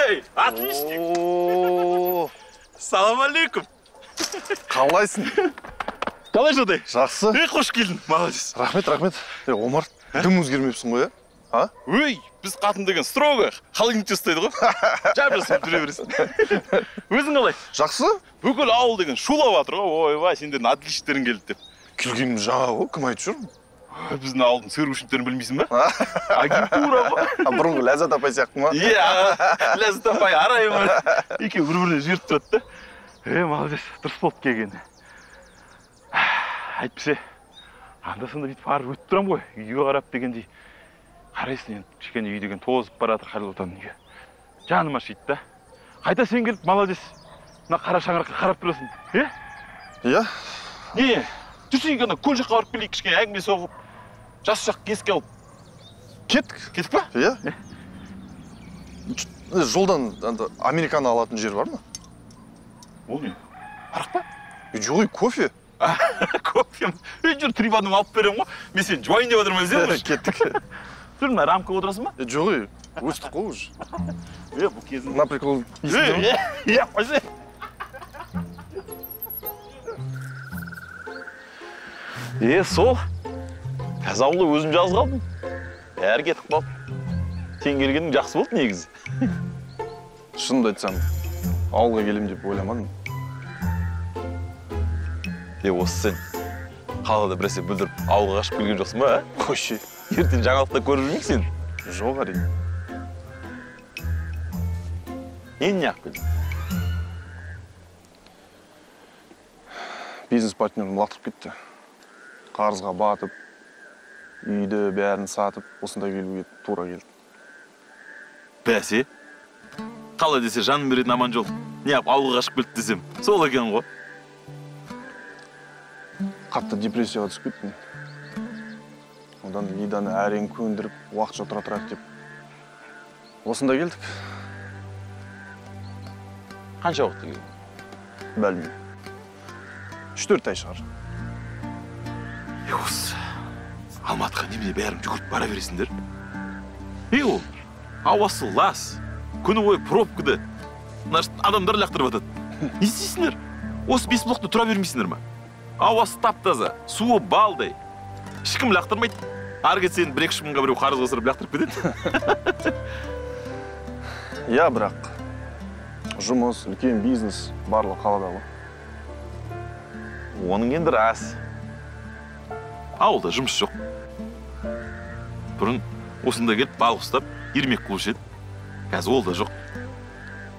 Эй, отличник! Салам алейкум. Қалайсың? Қалай жағдай? Жақсы. Ей, қош келдің, молодец. Рахмет, рахмет. Ей, Омар, дым өзгермепсің ғой, а? Өй, біз қатын деген строго холодильникте ұстайды ғой. Жап-жасап жүре бересің. Өзің қалай? Жақсы. Бүкіл ауыл деген шулап жатыр ғой. Ойбай, сендердің отличниктерің келді деп. Келгенім жаңа ғой, кім айтып жүр? Біздің ауылдың церушниктерін білмейсің ба? Агентура ғой. Бұрынғы Ләззат апай сияқты ма? Иә, Ләззат апай, Арай ма? Екеуі бір-біріне жіберіп тұрады да. Е, молодец, дұрыс болды келгені. Әйтпесе, анда-санда бүйтіп барып өтіп тұрамын ғой, үйге қарап дегендей. Қарайсың енді, кішкене үй деген тозып баратыр Халил отаның үйі. Жаным ашиды да. Қайта сен келіп, молодец, мына қара шаңыраққа қарап тұрасың, е? Иә. Не, жүрсейік ана көл жаққа барып келейік, кішкене әңгіме соғып, жас жаққа еске алып. Кеттік. Кеттік па? Иә. Жолдан американо алатын жер бар ма? Ол не? Арақ па? Жоқ, кофе. Кофе. Ей, жүр, трибаным алып беремін ғой. Мен сені жуайын деп отырмын, сен. Кеттік. Жүр, мына рамкаға отырасың ба? Жоқ, өстік қой уже. Е, бұл кезінде. Мына прикол есіңде ме? Е, қойсай. Е, сол. Қазір ауылда өзім жалғыз қалдым. Бәрі кетіп қалды. Сен келгенің жақсы болды негізі. Шынымды айтсам, ауылға келем деп ойламадым. Е, осы сен қалада біресе бүлдіріп ауылға қашып келген жоқсың ба, а? Қойшы. Ертең жаңалықта көріп жүрмейік сені? Жоқ, әрине. Нені неғып келдің? Бизнес партнерім лақтырып кетті. Қарызға батып, үйді бәрін сатып, осында келуге тура келді. Бәсе, қала десе жанын беретін Аманжол неғып ауылға қашып келді десем, сол екен ғой. Қатты депрессияға түсіп кеттім. Одан Лиданы әрең көндіріп, уақытша тұра тұрайық деп осында келдік. Қанша уақытта келдің? Білмеймін. 3-4 ай шығар. Е, осы Алматыға немене бәрін жүгіріп бара бересіңдер? Е, ол ауасы лас, күні бойы пробкада, мына адамдар лақтырып жатады. Не істейсіңдер? Осы Бесбұлақта тұра бермейсіңдер ма? Ауасы тап-таза, суы балдай. Ешкім лақтырмайды. Ары кетсе енді 1-2 мыңға біреу қарызға сырып лақтырып кетеді. Иә, бірақ жұмыс, үлкен бизнес барлығы қалада ғой. Оның енді рас. Ауылда жұмыс жоқ. Бұрын осында келіп балық ұстап, ермек қылушы еді. Қазір ол да жоқ.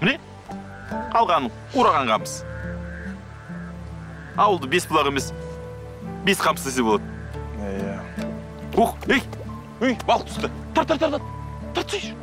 Міне, қалғаны қураған қамыс. Ауылды 5 бұлақ емес, 5 қамыс десе болады. Иә. Ух, ей, ей, балық түсті. Тарт, тарт, тарт, тартсайшы.